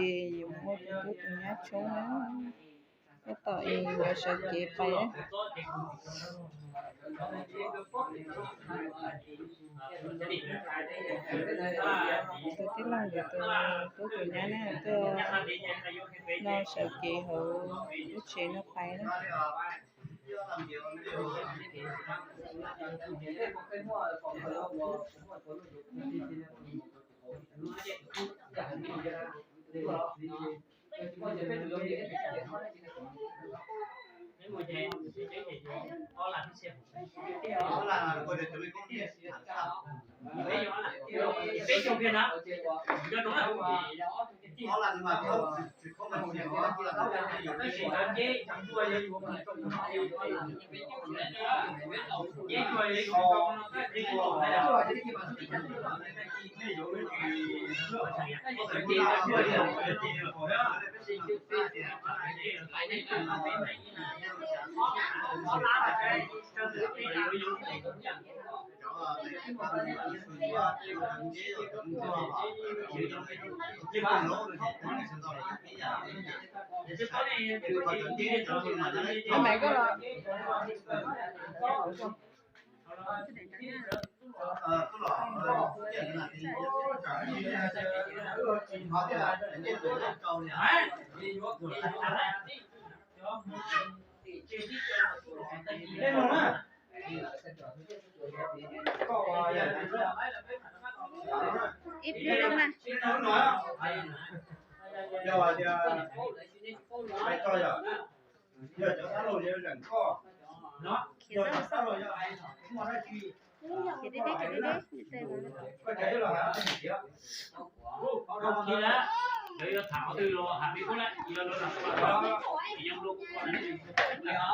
Ces yuav muaj tus tub tus nyab tshoob na, tab tom es yuav sawv kev pais. Tus tij laug yuav tus tub tus nyab na tuaj noj sawv kev hauv lub tsev no pais na.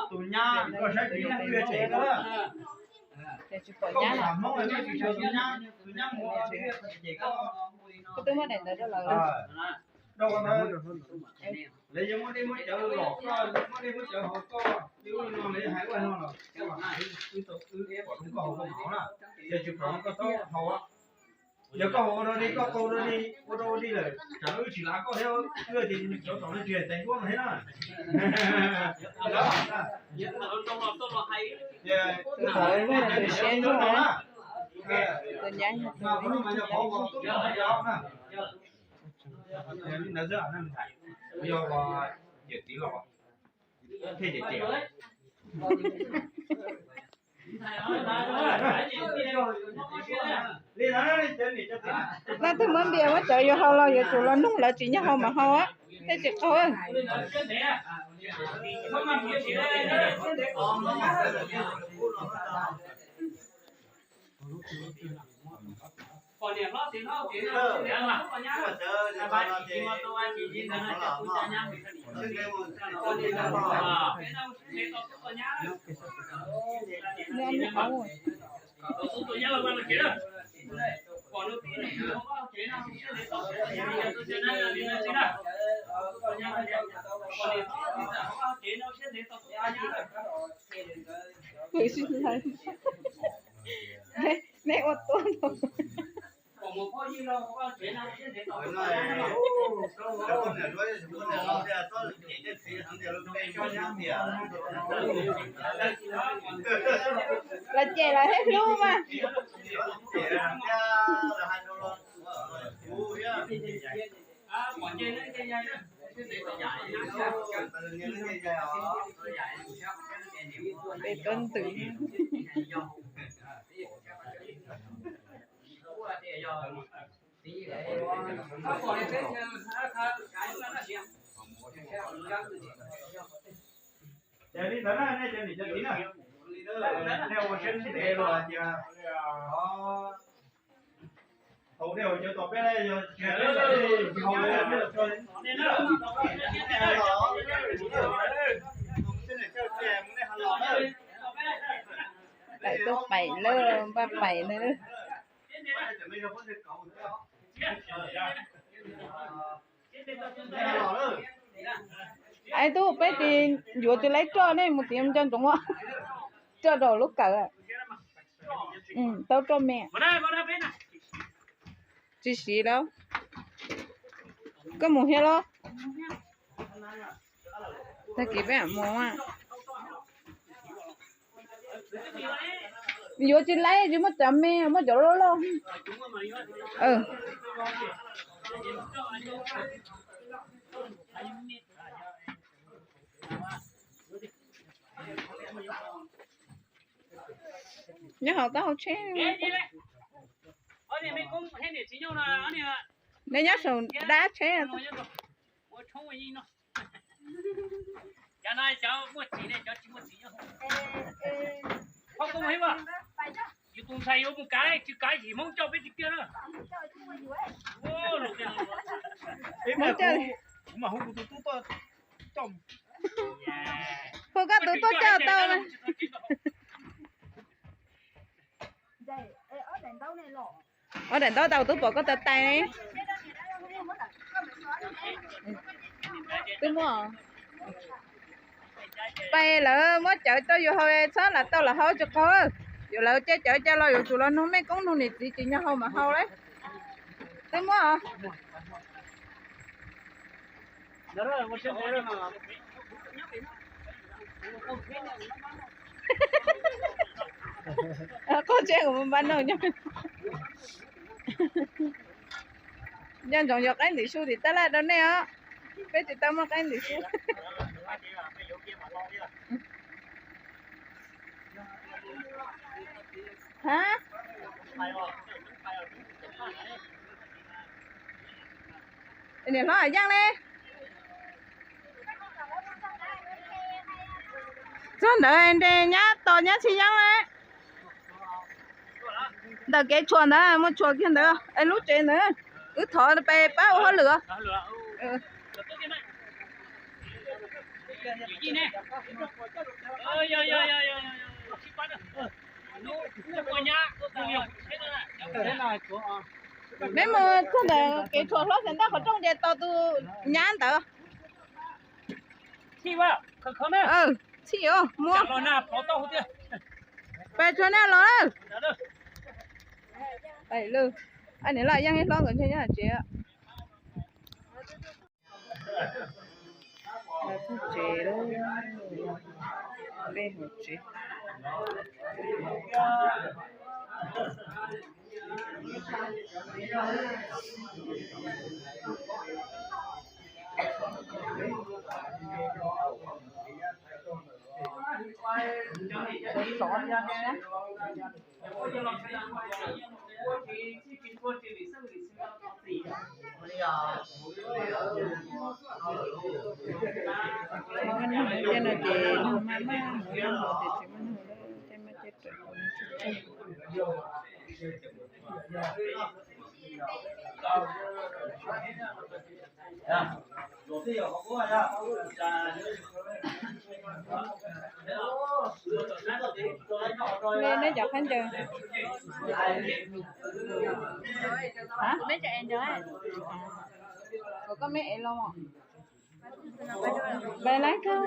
Tus nyab koj saib tus nyab, tus nyab, tus nyab mus, koj twb muab daim ntawd rau lawv. Lawv yuav muab dej muab cawv los koj, muab dej muab cawv haus koj, li ub li no lawv hais ua no los wb tau, wb pom zoo koj haus koj mus haus na, yog tsis pom koj txhob haus. Yog koj haus ua dog dig, koj qau ua dog dig, ua dog ua dig lawm tsam wb tsis lav koj thiab, wb tias cov tom no tsis hais tais duab no thiab na. Tus tom no tus siab ntsuag na, tus nyab yog tus ntawd xwb, yawm txiv los thiaj cem cem. Leej twg muab npias muab cawv yuav haus los yuav tsum los nug lawv tsis nyob haus mas haus, thiaj tsis qaug. Neb ua tuaj no. Lawv cem lawv thiaj hlub mas. Peb tuab ntwv. Ces li ntawd na, nej cov niam cov txiv na, nej ua siab ntev los hais tias haus dej haus cawv tom peb na, yog tsis haus dej haus cawv tso. Tawm tuaj pais lawm, npaj pais na. Aib tub, peb tis yuav tus laib roj, nej mus tiv nco ntsoov, roj rau lub kawm. Tau roj me. Tsis siv lawm. Koj mus thiab los? Tag kis peb mus. Yuav tsis laib, tsis muaj cov me, muaj cov loj loj. Nyob hauv taub hau tsheb. Nej nyob saum dab tsheb. Yus tus ntxhais yuav mus kav tsis kav yim Hmoob coj peb tiag tiag na. Kuv mam hu kuv tus tub tuaj coj. Hu koj tus tub coj tau. Ob daim ntaub tau tub pom koj taw tais ne. Twb muaj pais lawv muab cawv rau yus haus txhob lam tau lam haus tsis qaug. Yus lawv caij cawv caij los yuav tsum los nug mej koob nug niam txiv tsis nyob haus mas haus lauj. Twb muab os. Qog tsev kuv mus npaj nug nyob. Nco ntsoov yuav qaib ntim su tim tab laj rau nej os. Peb tsis tau muaj qaib ntim su. Ha? Niam hlob Yeej ne? Txog ntawd nres nyab tos nyab txhib yeeb na. Ntawm kev tshuam ntawd, muaj tshuam kiag ntawd es lub tsev ntawd. Wb thov pab ua hauj lwm. Peb mus txog ntawm kev tshuam hlob xeev ntaj qhov rooj ces tos tus nyab ntawd. Txhij, muab pais tsuag na los. Niam loj Yeej ib hlob nkawd ntshe nyob hauv tsev. Lawv txog tsev lawm, peb hauv tsev. Muaj neeg ua tiag no ces neeg maj maj, muaj neeg ua tiag tsis muaj neeg ua ces maj caij raws. Neb cov khaub ncaws. Ua koj me es los. Pais lawm kawg.